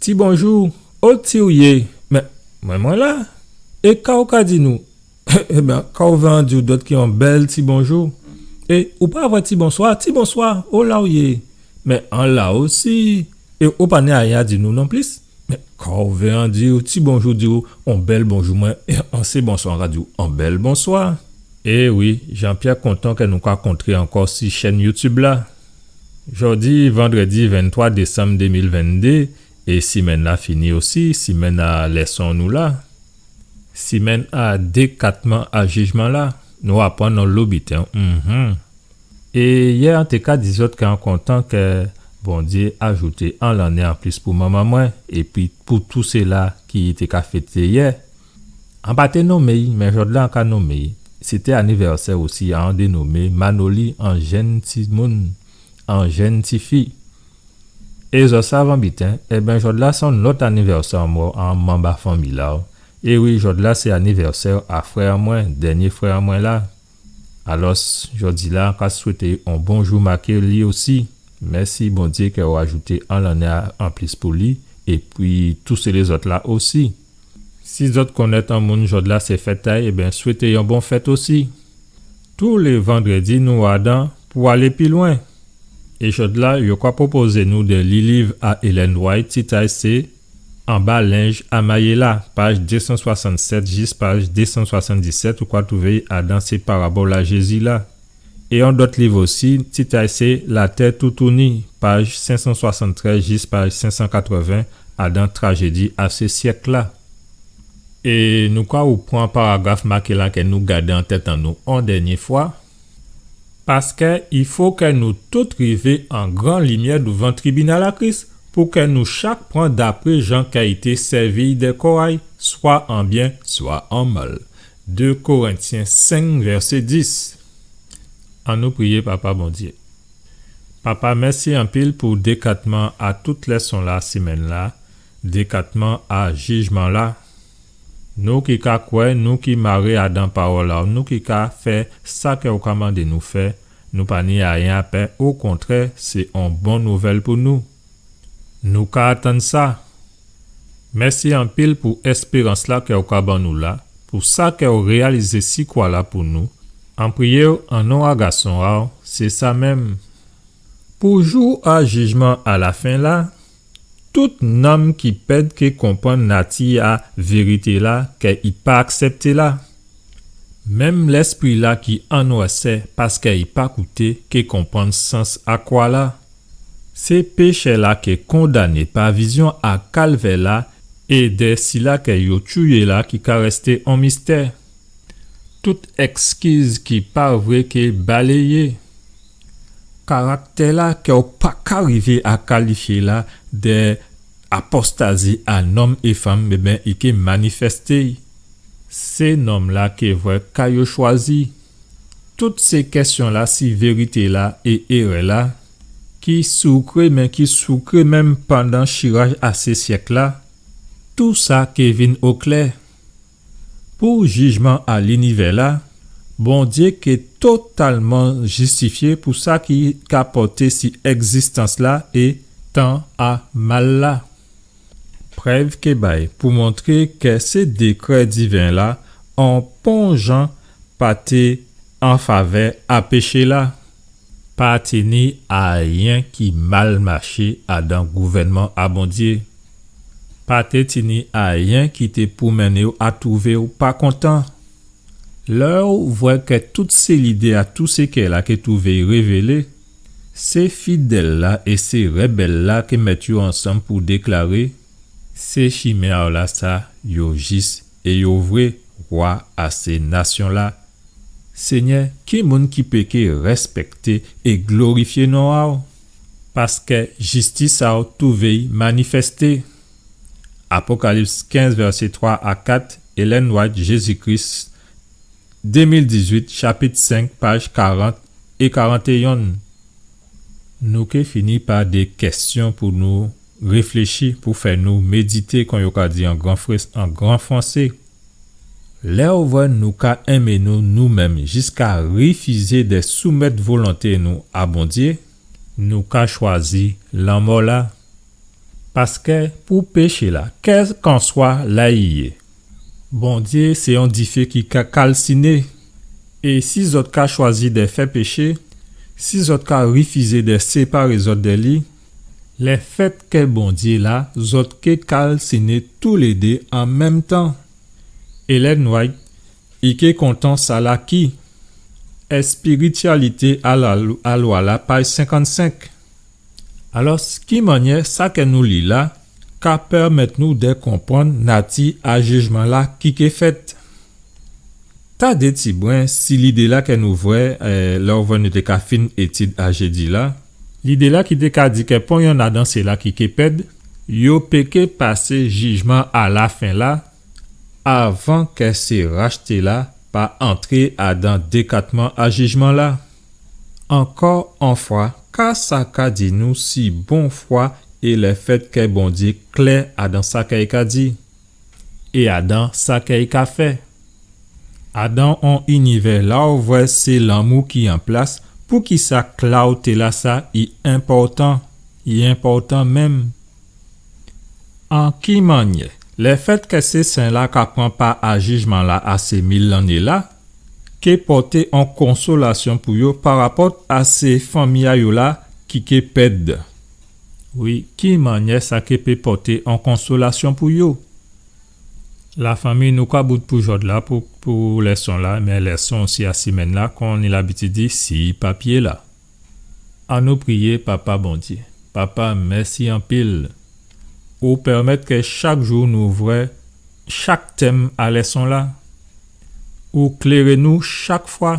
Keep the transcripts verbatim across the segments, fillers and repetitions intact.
Ti bonjou, o ti ou yé? Mé mwen, mwen la. É ka ou ka di nou? Ében, ka ou vlé an di ou dòt ki on bèl ti bonjou? É ou pa vwè ti bonswa, ti bonswa, o la ou yé? Mé an la osi. É ou pa ni ayen a di nou non plis. Mé ka ou vlé an di ou ti bonjou, di ou on bèl bonjou, mwen, é an sé bonswa, an ka di ou on bèl bonswa. É wi, Jean-Pierre kontan kè nou ka kontré ankò si chèn YouTube la. Jòdi vandrèdi venntwa désanm dé mil venndé, é simenn la fini osi, simenn a lèson nou la. Simenn a dékatman a jijman la, nou aprann on lo biten. Mhm. É yè an té ka di zòt kè an kontan kè Bondyé ajouté on lanné an plis pou manman mwen, épi pou tout sila ki té ka fété yè. An pa té nonmé'y, mé jòdla an ka nonmé'y. Sété anivèsè osi a on dénomé Manoli, on jenn timoun, on jenn tifi. É zòt sav on biten, ében jòdla sé on lòt anivèsè a mò a on manm a fanmi la. É wi, jòdla sé anivèsè a frè an mwen, dènyé frè an mwen la. Alòs, jòdila an ka swété on bonjou maké li osi. Mèsi Bondyé kè ou ajouté on lanné a an plis pou li, épi tout sé lézòt la osi. Si zòt konnèt on moun jòdla sé fèt a'y, ében swété'y on bon fèt osi. Tou lé vandrèdi nou adan pou alé pi lwen. É jòdla yo ka pwopozé nou dè li liv a Ellen White, tit a'y sé Anba lenj a mayé la, paj dé san swasannsèt jis paj dé san swasanndisèt, ou ka twouvé'y adan sé Parabòl a Jézi la. É on dòt liv osi, tit a'y sé Latè toutouni, paj senk san swasanntrèz jis paj senk san katrèven, adan Trajédi a sé syèk la. É nou ka woupran paragraf maké la kè nou gadé an tèt an nou on dènyé fwa. Paskè i fo kè nou tout rivé an gran limyè douvan tribinal a Kris, pou kè nou chak pran dapré jan kè i té sèvi'y dè kò a'y, swa an byen, swa an mal. Dé Korentyen senk, vèsé dis. Annou priyé Papa Bondyé. Papa, mèsi anpil pou dékatman a tout lèson la simenn la, dékatman a jijman la. Nou ki ka kwè, nou ki maré adan pawòl a'w, nou ki ka fè sa kè ou ka mandé nou fè, nou pa ni ayen a pè, okontrè, sé on bon nouvèl pou nou. Nou ka atann sa. Mèsi anpil pou èspérans la kè ou ka ban nou la, pou sa kè ou réyalizé si kwa la pou nou. An priyé'w an non a Gason a'w, sé sa menm. Pou jou a jijman a lafen la, tout nanm ki pèd ké konprann nati a vérité la kè i pa aksèpté la. Menm lèspri la ki annwèsè paskè i pa kouté ké konprann sans a kwa la. Sé péchè la ké kondané pa vizyon a Kalvè la é dè sila kè yo tchouyé la ki ka rèsté on mistè. Tout èskiz ki pa vré ké baléyé. Karaktè la kè ou pa ka rivé a kalifyé la dè apostazi a nonm é fanm, ében, i ké manifèsté. Sé nonm la ké vwè ka yo chwazi. Tout sé kèsyon la si vérité la é érè la, ki soukré, mé ki soukré menm pandan chiraj a sé syèk la, tou sa ké vin oklè. Pou jijman a linivè la, Bondyé ké totalman jistifyé pou sa ki ka pòté si ègzistans la é tan a mal la. Prèv ké bay pou montré kè sé dékrè diven la an pon jan pa té an favè a péché la. Pa té ni ayen ki mal maché adan gouvènman a Bondyé. Pa té tini ayen ki té pou mennen'w a twouvé'w pa kontan. Lè ou vwè kè tout sé lidé a tou sé kè la ké twouvé'y révélé, sé fidèl la é sé rèbèl la ké mèt yo ansanm pou déklaré, sé chimen a'w la sa, yo jis é yo vré, Wa a sé nasyon la. Senyè, ki moun ki pé ké rèspèkté é glorifyé non a'w? Paskè jistis a'w twouvé'y manifèsté. Apokalips kenz, vèsé twa a kat, Ellen White, Jézi Kris, dé mil dizuit, chapit senk, paj karant é karantéyonn. Nou ké fini pa dé kèsyon pou nou réfléchi, pou fè nou médité, kon yo ka di an gran fré-, an gran fransé. Lè ou vwè nou ka enmé nou, nou menm, jiska rifizé dè soumèt volonté nou a Bondyé, nou ka chwazi lanmò la. Paskè pou péché-la, kèlkanswa la i yé, Bondyé sé on difé ki ka kalsiné. É si zòt ka chwazi dè fè péché, si zòt ka rifizé dè séparé zòt dè li, lèfèt kè Bondyé la, zòt ké kalsiné toulédé an menm tan. Ellen White, i ké kontan sa la ki Èspirityalité a la, a lwa la, paj senkannsenk. Alò, ki mannyè sa kè nou li la ka pèmèt nou dè konprann nati a jijman la ki ké fèt? Tadé tibwen si lidé la kè nou vwè, eh, lè ou vwè nou té ka fin étid a jédi la, lidé la ki té ka di kè pon yonn adan séla ki ké pèd, yo pé ké pasé jijman a lafen la, avan kè sé rachté la pa antré adan dékatman a jijman la. Ankò on fwa, ka sa ka di nou si bonfwa é lèfèt kè Bondyé klè adan sa kè i ka di, é adan sa kè i ka fè? Adan on inivè la ou vwè sé lanmou ki an plas, poukisa klawté la sa i enpòtan, i enpòtan menm? An ki mannyè? Lèfèt kè sé sen la ka pran pa a jijman la a sé mil lanné la, ké pòté on konsolasyon pou yo parapòt a sé fanmi a yo la ki ké pèd. Wi, ki mannyè sa ké pé pòté on konsolasyon pou yo? Lafanmi, nou ka bout pou jòdla pou, pou lèson la, mé lèson osi a simenn la, kon ni labitid di, si papyé la. Annou priyé, Papa Bondyé. Papa, mèsi anpil. Ou pèmèt kè chak jou nou vwè chak tèm a lèson la. Ou kléré nou chak fwa.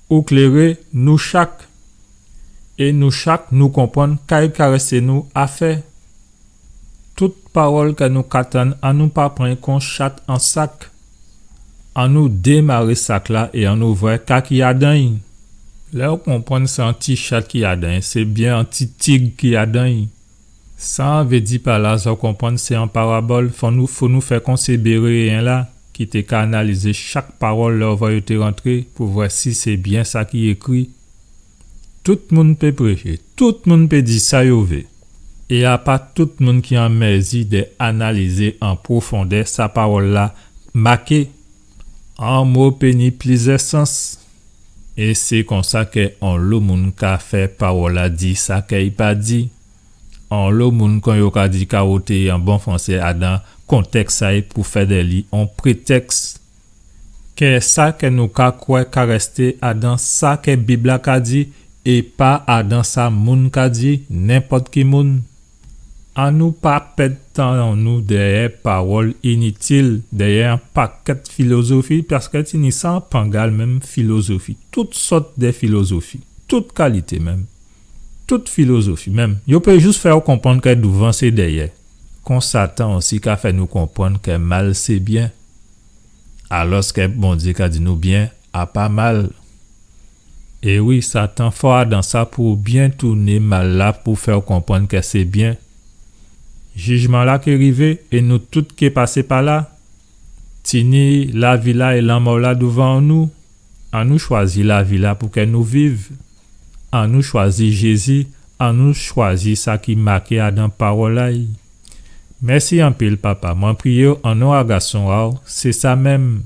Ou kléré nou chak. É nou chak nou konprann ka i ka rèsté nou a fè. Tout pawòl kè nou ka tann, annou pa pran kon chat an sak. Annou démaré sak la é annou vwè ka ki adan'y. Lè ou konprann sé on ti chat ki adan'y, sé byen on ti tig ki adan'y. Sa an vé di pa la, sa ou konprann sé on parabòl, fò nou, fò nou fè kon sé Béréyen la, ki té ka analizé chak pawòl lè ou vwè yo té rantré pou vwè si sé byen sa ki ékri. Tout moun pé préché, tout moun pé di sa yo vé. É a pa tout moun ki an mèzi dè analizé an pwofondè sa pawòl la maké. On mo pé ni plizyè sans. É sé konsa kè onlo moun ka fè pawòl la di sa kè i pa di. Onlo moun, kon yo ka di, ka woté an bon fransé adan kontèks sa é pou fè dè li on prétèks. Kè sa kè nou ka kwè ka rèsté adan sa kè Bib la ka di é pa adan sa moun ka di, nenpòt ki moun. Annou pa pèd tan an nou dèyè pawòl initil, dèyè on pakèt filozofi, paskè tini sa an pangal menm filozofi, tout sòt dè filozofi, tout kalité menm, tout filozofi menm. Yo pé jis fè ou konprann kè douvan sé dèyè. Kon Satan osi ka fè nou konprann kè mal sé byen. Alòskè Bondyé ka di nou byen a pa mal. É wi, Satan fò adan sa pou byen touné mal la pou fè ou konprann kè sé byen. Jijman la ké rivé é nou tout ké pasé pa la. Tini lavi la é lanmò la douvan nou. Annou chwazi lavi la pou kè nou viv. Annou chwazi Jézi, annou chwazi sa ki maké adan pawòl la. Mèsi anpil, Papa. Mwen priyé'w an non a Gason a'w, sé sa menm.